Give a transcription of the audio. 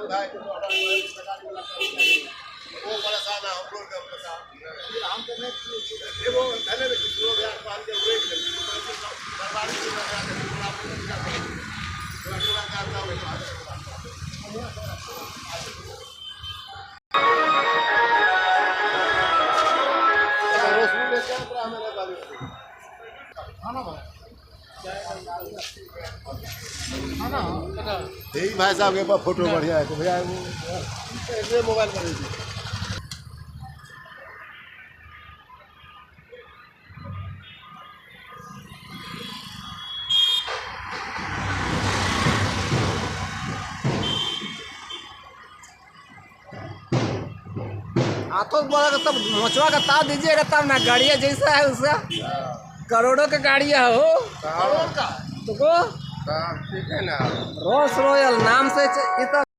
भाई, वो परेशान है, हम लोग के परेशान। हम तो नहीं, एगो पहले भी लोग यार पान के उड़े गेल बर्बादी से लगा के पूरा पूरा यही भाई साहब के पास फोटो बढ़िया है तो भैया वो मोबाइल पर दीजिए। हाथों बोला तब मोचवा का ताव दीजिएगा तब ना, गाड़िया जैसा है उसका, करोड़ों का गाड़िया हो। करोड़ का। तो को ठीक है ना। रोल्स रॉयल नाम से इतना।